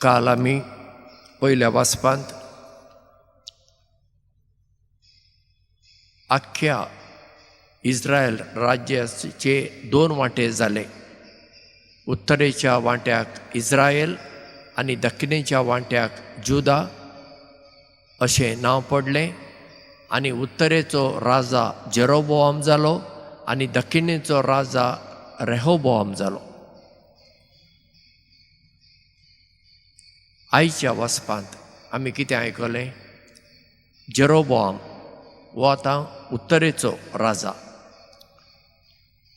काल आमी पयल्या वाचपांत आख्ख्या इस्रायल राज्याचे दोन वांटे जाले. उत्तरेच्या वांट्याक इस्रायल आनी दक्षिणेच्या वांट्याक जुदा अशें नांव पडलें आनी उत्तरेचो राजा जेरोबोआम जालो आनी दक्षिणेचो राजा रेहोबोआम जालो. आयच्या वाचपांत आमी कितें आयकलें? जेरोबोआम हो आतां उत्तरेचो राजा,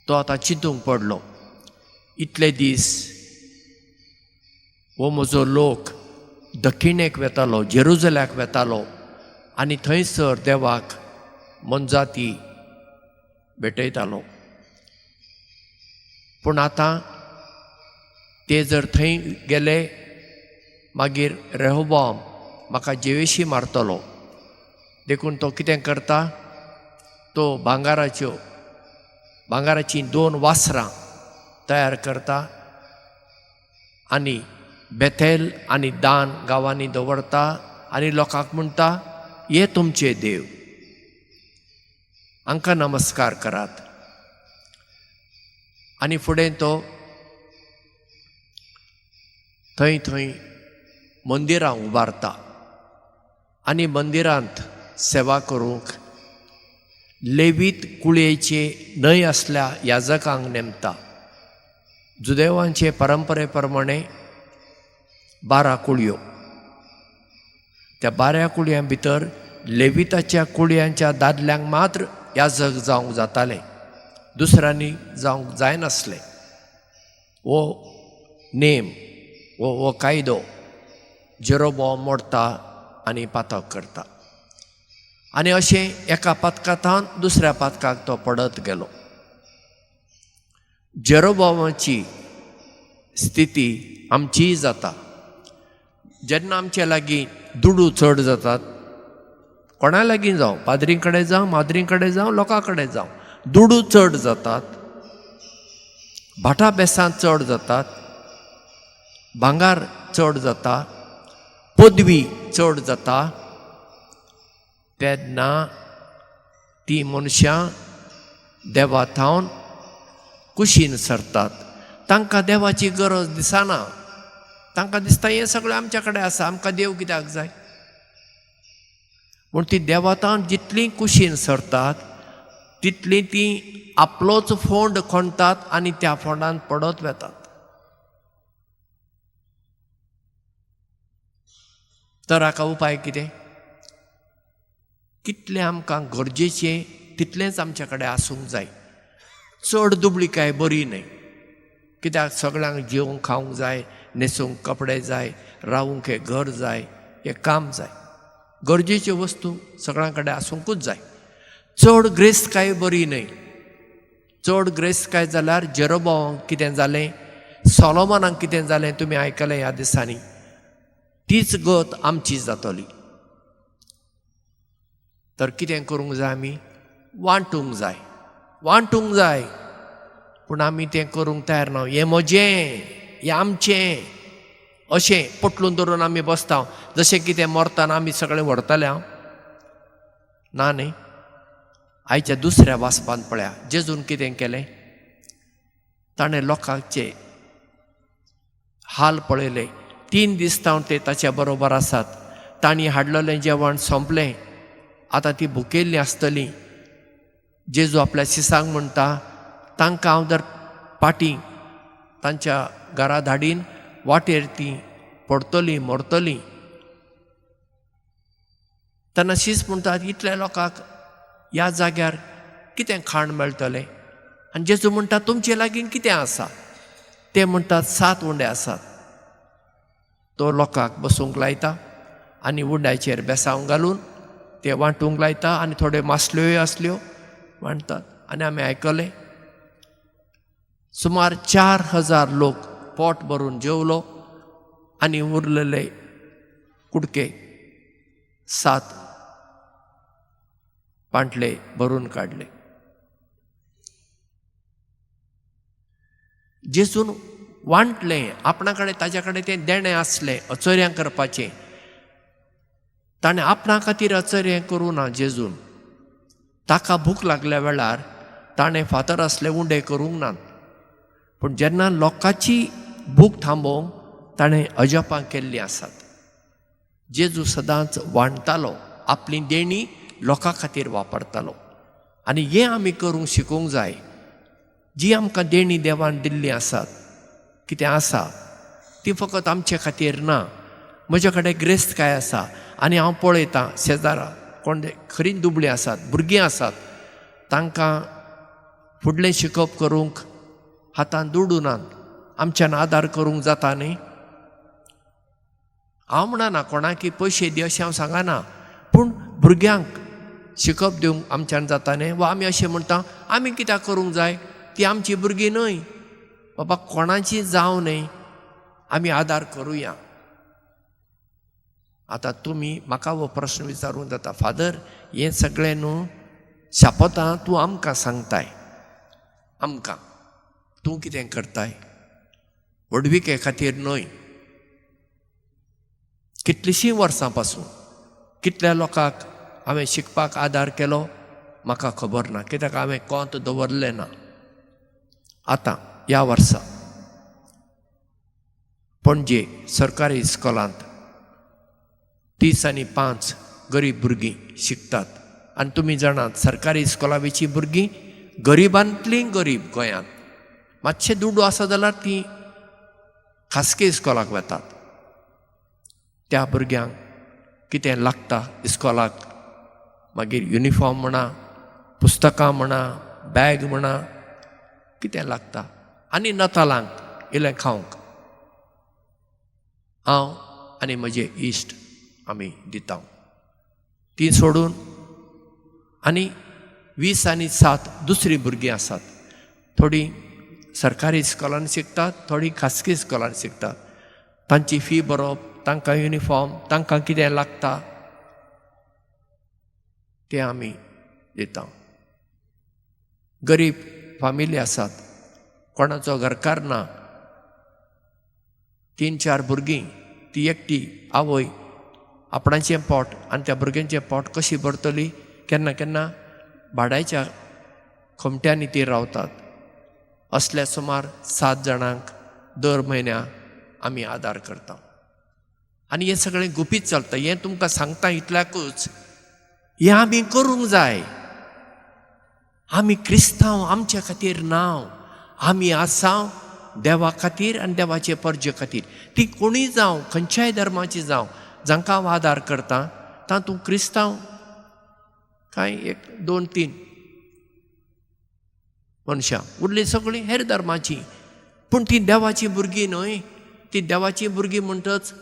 तो आतां चिंतूंक पडलो, इतले दीस हो म्हजो लोक दक्षिणेक वेतालो, जेरुजल्याक वेतालो आनी थंयसर देवाक मोनजाती भेटयतालो, पूण आतां ते जर थंय गेले मागीर रेहोबोआम म्हाका जिवेशी मारतलो. देखून तो कितें करता, तो भांगाराचीं दोन वासरां तयार करता आनी बेथेल आनी दान गांवांनी दवरता आनी लोकांक म्हणटा, हे तुमचे देव, हांकां नमस्कार करात. आनी फुडें तो थंय थंय मंदिरां उबारता आनी मंदिरांत सेवा करूंक लेवीत कुळयेचे न्हय आसल्या याजकांक नेमता. जुदेवांचे परंपरे प्रमाणे 12 कुळयो, त्या 12 कुळयां भितर लेविताच्या कुळयांच्या दादल्यांक मात्र याजक जावंक जातालें, दुसऱ्यांनी जावंक जायनासलें. हो नेम, हो कायदो जेरोबोआम मोडटा आनी पातक करता आनी अशें एका पातकांत दुसऱ्या पातकाक तो पडत गेलो. जेरोबोआमाची स्थिती आमचीय जाता. जेन्ना आमचे लागीं दुडू चड जातात, कोणा लागीं जावं, पाद्रीं कडेन जावं, माद्रीं कडेन जावं, लोकां कडेन जावं, दुडू चड जातात, भाटां बेसां चड जातात, भांगार चड जाता, पदवी चड जाता, तेन्ना ती मनशां देवा थावन कुशीन सरतात. तांकां देवाची गरज दिसना, तांकां दिसता हें सगळें आमच्या कडेन आसा, आमकां देव कित्याक जाय. पूण ती देवातान जितलीं कुशीन सरतात तितलीं ती आपलोच फोंड खणटात आनी त्या फोंडांत पडत वेतात. तर हाका उपाय कितें? कितलें आमकां गरजेचें तितलेंच आमच्या कडेन आसूंक जाय. चड दुबळीकाय बरी न्हय, कित्याक सगळ्यांक जेवंक खावंक जाय, न्हेसूंक कपडे जाय, रावूंक हें घर जाय, हें काम जाय, गरजेच्यो वस्तू सगळ्यां कडेन आसूंकूच जाय. चड ग्रेस्तकाय बरी न्हय. चड ग्रेस्तकाय जाल्यार जेरोबोआमाक कितें जालें, सोलोमनाक कितें जालें तुमी आयकलें ह्या दिसांनी, तीच गत आमची जातली. तर कितें करूंक जाय? आमी वांटूंक जाय, वांटूंक जाय. पूण आमी तें करूंक तयार ना. हें म्हजें, हें आमचें अशें पोटलून धरून आमी बसता, जशें कितें मरतना आमी सगळें व्हरतले. हांव ना न्ही. आयच्या दुसऱ्या वाचपांत पळया, जेजून कितें केलें? ताणें लोकांचे हाल पळयले. 3 दीस तावन ते ताच्या बरोबर आसात. तांणी हाडलेलें जेवण सोंपलें, आतां ती भुकेल्लीं आसतलीं. जेजू आपल्या शिसांक म्हणटा, तांकां हांव जर पाटी तांच्या घरा धाडीन, वाटेर तीं पडटलीं, मरतलीं. तेन्ना शीस म्हणटात, इतल्या लोकांक ह्या जाग्यार कितें खाण मेळटलें? आनी जेजू म्हणटा, तुमचे लागीं कितें आसा? ते म्हणटात 7 उंडे आसात. तो लोकांक बसूंक लायता आनी उंड्याचेर बेसांव घालून ते वांटूंक लायता आनी थोड्यो मासल्योय आसल्यो वांटतात. आनी आमी आयकलें, सुमार 4000 लोक पोट भरून जेवलो आनी उरलेले कुडके 7 पांटले भरून काडले. जेजून वांटलें, आपणा कडेन ताज्या कडेन तें देणें आसलें अचर्यां करपाचें. ताणें आपणा खातीर अचर्य करूं ना जेजून. ताका भूक लागल्या वेळार ताणें फातर आसले उंडे करूंक नात, पूण जेन्ना लोकांची भूक थांबोवंक ताणें अजापां केल्लीं आसात. जेजू सदांच वांट्टालो, आपली देणी लोकां खातीर वापरतालो. आनी हें आमी करूंक शिकूंक जाय. जी आमकां देणी देवान दिल्लीं आसात, कितें आसा ती फकत आमचे खातीर ना. म्हजे कडेन ग्रेस्तकाय आसा आनी हांव पळयतां शेजारा कोण खरीं दुबळीं आसात, भुरगीं आसात, तांकां फुडलें शिकप करूंक हातान दुडू नात, आमच्यान आदार करूंक जाता न्ही. हांव म्हणना कोणाकी पयशे दी अशें हांव सांगना, पूण भुरग्यांक शिकप दिवंक आमच्यान जाता न्ही. वा आमी अशें म्हणटा आमी कित्याक करूंक जाय, ती आमची भुरगीं न्हय. बाबा कोणाची जावं न्हय, आमी आदार करुया. आतां तुमी म्हाका हो प्रश्न विचारूंक जाता, फादर हें सगळें न्हू शापोतां तूं आमकां सांगताय, आमकां तूं कितें करताय व्हडविके खातीर न्हय. कितलींशीं वर्सां पासून कितल्या लोकांक हांवें शिकपाक आदार केलो म्हाका खबर ना, कित्याक हांवें कोंत दवरलें ना. आतां ह्या वर्सा पणजे सरकारी इस्कोलांत 35 गरीब भुरगीं शिकतात. आनी तुमी जाणात सरकारी इस्कोलाची भुरगीं गरिबांतलीं गरीब. गोंयांत मातशें दुडू आसा जाल्यार तीं खासगी इस्कोलाक वतात. त्या भुरग्यांक कितें लागता इस्कोलाक, मागीर युनिफॉर्म म्हणा, पुस्तकां म्हणा, बॅग म्हणा, कितें लागता. आनी नतालांक इल्लें खावंक हांव आनी म्हजे इश्ट आमी दिता. ती सोडून आनी 27 दुसरीं भुरगीं आसात. थोडीं सरकारी इस्कोलान शिकतात, थोडीं खासगी इस्कोलान शिकतात. तांची फी भरप, तांकां युनिफॉर्म, तांकां कितें लागता तें आमी दिता. गरीब फामिली आसात, कोणाचो घरकार ना, 3-4 भुरगीं, ती एकटी आवय आपणाचें पोट आनी त्या भुरग्यांचें पोट कशी भरतली. केन्ना केन्ना भाड्याच्या खोमट्यांनी ती रावतात. असल्या सुमार 7 जाणांक दर म्हयन्या आमी आदार करता. आनी हें सगळें गुपीत चलता. हें तुमकां सांगता इतल्याकूच हें आमी करूंक जाय. आमी क्रिस्तांव आमचे खातीर नांव, आमी आसाव देवा खातीर आनी देवाचे परजे खातीर. ती कोणूय जावं, खंयच्याय धर्माची जावं, जांकां हांव आदार करता तातूंत क्रिस्तांव कांय 1, 2, 3 मनशां, उरलीं सगळीं हेर धर्माचीं. पूण तीं देवाचीं भुरगीं न्हय. ती देवाचीं भुरगीं म्हणटच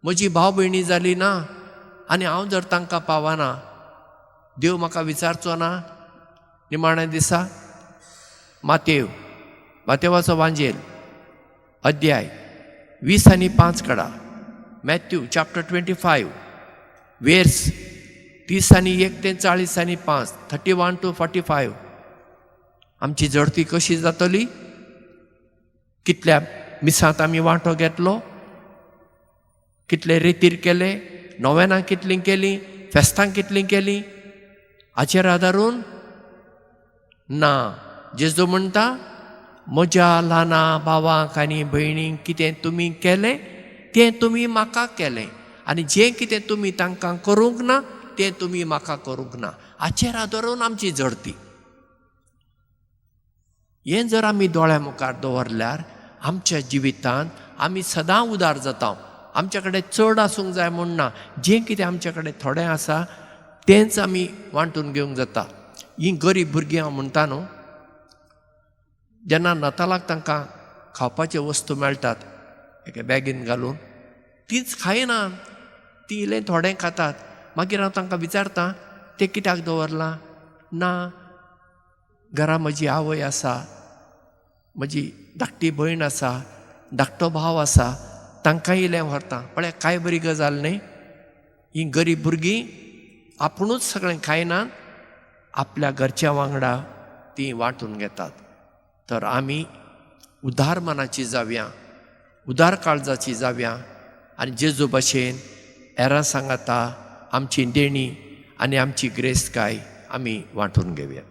म्हजी भाव भयणी जाली ना आनी हांव जर तांकां पावना, देव म्हाका विचारचो ना निमाण्या दिसा. मातेव, मातेवाचो वांजेल अध्याय 25 कडा, मॅथ्यू चॅप्टर 25 वेर्स 31 ते 45, 31 to 45. आमची जडती कशी जातली? कितल्या मिसांत आमी वांटो घेतलो, कितले रेतीर केले, नोवेनां कितलीं केलीं, फेस्तां कितलीं केलीं, हाचेर आदारून ना. जेजू म्हणटा म्हज्या ल्हाना भावांक आनी भयणींक कितें तुमी केलें तें तुमी म्हाका केलें, आनी जें कितें तुमी तांकां करूंक ना तें तुमी म्हाका करूंक ना. हाचेर आदारून आमची जडती. हें जर आमी दोळ्या मुखार दवरल्यार आमच्या जिवितांत आमी सदां उदार जाता. आमच्या कडेन चड आसूंक जाय म्हूण ना, जें कितें आमच्या कडेन थोडें आसा तेंच आमी वांटून घेवंक जाता. हीं गरीब भुरगीं हांव म्हणटा न्हू, जेन्ना नातालाक तांकां खावपाच्यो वस्तू मेळटात एके बॅगीन घालून, तींच खायना, ती इल्लें थोडें खातात. मागीर हांव तांकां विचारता तें कित्याक दवरलां? ना, घरा म्हजी आवय आसा, म्हजी धाकटी भयण आसा, धाकटो भाव आसा, तांकां इल्लें व्हरता. पळय काय बरी गजाल न्ही. हीं गरीब भुरगीं आपुणूच सगळें खायनात, आपल्या घरच्या वांगडा तीं वांटून घेतात. तर आमी उदार मनाची जावया, उदार काळजाची जावया आनी जेजू भाशेन हेरां सांगाता आमची देणी आनी आमची ग्रेस्तकाय आमी वांटून घेवया.